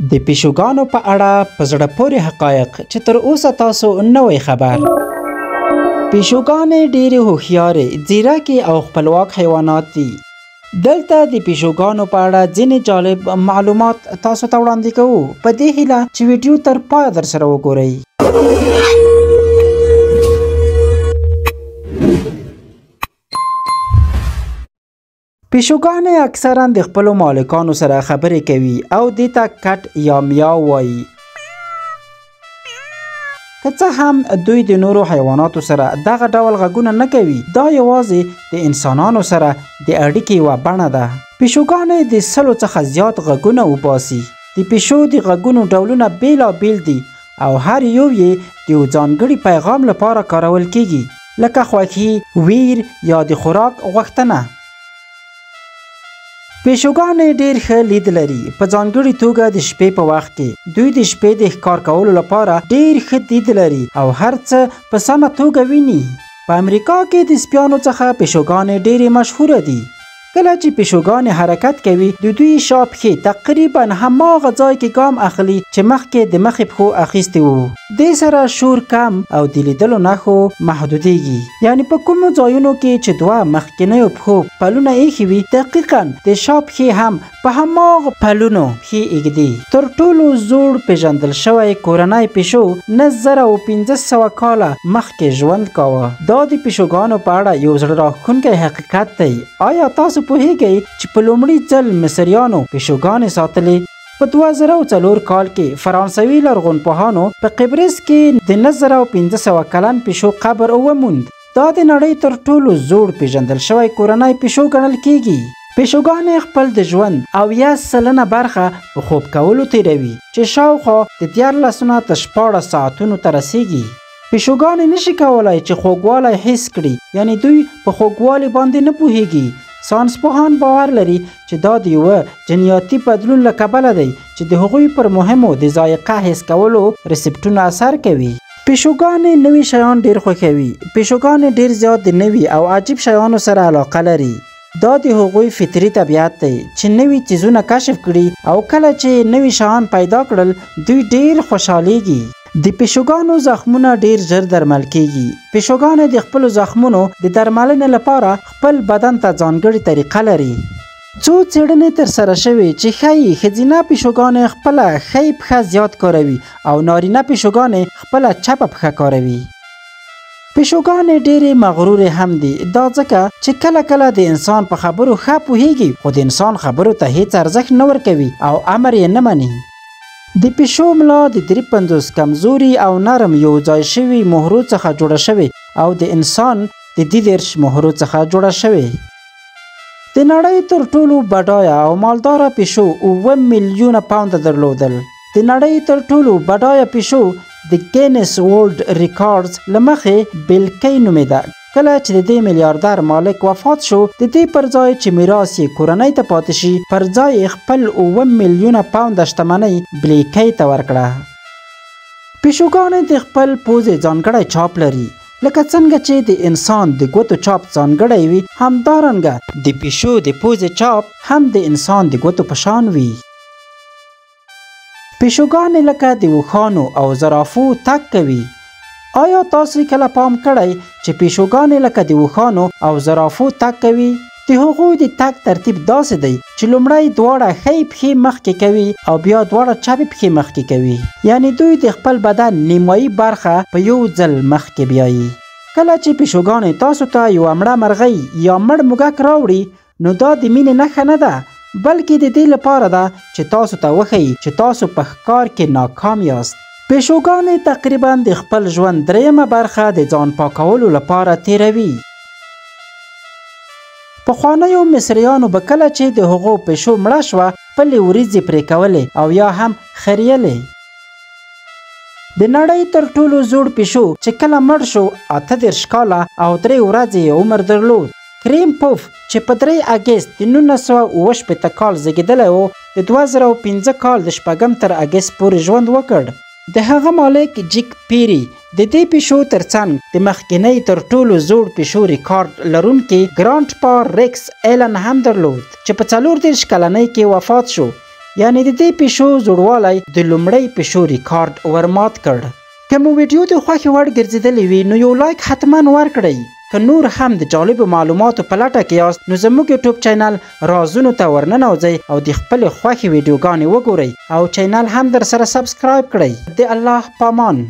د پیشوګانو په اړه په زړه پورې حقایق چې تر اوسه تاسو نه وئ خبر. پیشوګانې ډېرې هوښیارې، ځیرکې او خپلواک حیوانات دي. دلته د پیشوګانو په اړه ځینې جالب معلومات تاسو ته وړاندې کوو، په دې هیله چې ویډیو تر پایه درسره وګورئ. پیشوګانې اکثرا د خپلو مالکانو سره خبرې کوي او دې ته کټ یا میاو وایي. که څه هم دوی د نورو حیواناتو سره دغه ډول غږونه نه کوي، دا یوازې د انسانانو سره د اړیکې یوه بڼه ده. پیشوګانې د 100 څخه زیات غږونه وباسي. د پیشو د غږونو ډولونه بېلابېل دي او هر یو یې د یو ځانګړي پیغام لپاره کارول کیږي، لکه خوښي، ویر یا د خوراک غوښتنه. پیشوګانې ډېر ښه لید لري، په ځانګړي توګه د شپې په وخت کې. دوی د شپې د ښکار کولو لپاره ډېر ښه دید لري او هر څه په سمه توګه ویني. په امریکا کې د سپیانو څخه پیشوګانې ډېرې مشهوره دي. کله چې پیشوګانې حرکت کوي، د دوی شا پښې تقریبا هماغه ځای کې ګام اخلي چې مخکې د مخې پښو اخیستي وو. دې سره شور کم او د لیدلو نښو محدودیږي. یعنی په کومو ځایونو کې چې دوه مخکنیو پښو پلونه ایښي وي، دقیقا د شا پښې هم په هماغو پلونو پښې ایږدي. تر ټولو زوړ پیژندل شوی کورنی پیشو 9500 کاله مخکې ژوند کاوه. دا د پیشوګانو په اړه یو زړه راښکونکی حقیقت دی. آیا تاسو پوهیږئ چې په لومړي ځل مصریانو پیشوګانې ساتلې؟ په 2004 کال کې فرانسوي لرغونپوهانو په قبرس کې د 9500 کلن پیشو قبر وموند. دا د نړۍ تر ټولو زوړ پیژندل شوی کورنی پیشو ګڼل کیږي. پیشوګانې خپل د ژوند 70% برخه په خوب کولو تیروي، چې شاوخوا د 13 نه تر 16 ساعتونو ته رسیږي. پیشوګانې نشي کولای چې خوږوالی حس کړي، یعنی دوی په خوږوالي باندې نه پوهیږي. ساینسپوهان باور لري چې دا د یوه جنیاتي بدلون له کبله دی چې د هغوی پر مهمو د ذایقه حس کولو ریسپټونو اثر کوي. پیشوګانې نوي شیان ډېر خوښوي. پیشوګانې ډېر زیات د نوي او عجیب شیانو سره علاقه لري. دا د هغوی فطري طبیعت دی چې نوي څیزونه کشف کړي، او کله چې نوي شیان پیدا کړل دوی ډېر خوشحالیږي. د پیشوګانو زخمونه ډېر ژر درمل کیږي. پیشوګانې د خپلو زخمونو د درملنې لپاره خپل بدن ته ځانګړې طریقه لري. څو څېړنې ترسره شوې چې ښیي ښځینه پیشوګانې خپله ښۍ پښه زیات کاروي او نارینه پیشوګانې خپله چپه پښه کاروي. پیشوګانې ډېرې مغرورې هم دي، دا ځکه چې کله کله د انسان په خبرو ښه پوهیږي، خو د انسان خبرو ته هیڅ ارزښت نه ورکوي او امر یې نه مني. د پیشو ملا د 53 کمزوري او نرم یو ځای شوي مهرو څخه جوړه شوې او د انسان د 33 مهرو څخه جوړه شوې. د نړۍ تر ټولو بډایه او مالداره پیشو 7 میلیونه پاونده درلودل. د نړۍ تر ټولو بډایه پیشو د ګینس ورلډ ریکارډز له مخې بیلکۍ نومېده. کله چې د دې میلیاردر مالک وفات شو، د دې پر ځای چې میراث یې کورنۍ ته پاتې شي، پر ځای یې خپل 7 میلیونه پاونده شتمنۍ بلیکۍ ته ورکړه. پیشوګانې د خپل پوزې ځانګړی چاپ لري. لکه څنګه چې د انسان د ګوتو چاپ ځانګړی وي، همدارنګه د پیشو د پوزې چاپ هم د انسان د ګوتو په شان وي. پیشوګانې لکه د اوښانو او زرافو تګ کوي. آیا تاسو کله پام کړی چې پیشوګانې لکه د اوښانو او زرافو تګ کوي؟ د هغوی د تګ ترتیب داسې دی چې لومړی دواړه ښۍ پښې مخکې کوي او بیا دواړه چپې پښې مخکې کوي. یعنی دوی د خپل بدن نیمایي برخه په یو ځل مخکې بیایي. کله چې پیشوګانې تاسو ته یوه مړه مرغۍ یا مړ موږک راوړي، نو دا د مینې نښه نه ده، بلکې د دې لپاره ده چې تاسو ته وښیي چې تاسو په ښکار کې ناکام یاست. پیشوګانې تقریبا د خپل ژوند درېیمه برخه د ځان پاکولو لپاره تیروي. پخوانیو مصریانو به کله چې د هغو پیشو مړه شوه، خپلې وریځې پرې کولې او یا هم خریلې. د نړۍ تر ټولو زوړ پیشو چې کله مړ شو، 38 کاله او 3 ورځې یې عمر درلود. کریم پوف چې په 3 اګست د 1967 کال زیږېدلی و، د 2005 کال د 6 تر اګست پورې ژوند وکړ. د هغه مالک جیک پیری د دې پیشو ترڅنګ د مخکینۍ تر ټولو زوړ پیشو ریکارډ لرونکي ګرانډپا ریکس ایلن هم درلود چې په 34 کلنۍ کې وفات شو. یعنې د دې پیشو زوړوالی د لومړۍ پیشو ریکارډ ورمات کړ. که مو ویډیو د خوښې وړ ګرځېدلې وي نو یو لایک حتما ورکړئ. که نور هم د جالبو معلوماتو په لټه کې یاست نو زموږ یوټیوب چینل رازونو ته ورننوځئ او د خپلې خوښې ویډیوګانې وګورئ او چینل هم درسره سبسکرایب کړئ. د الله پامان.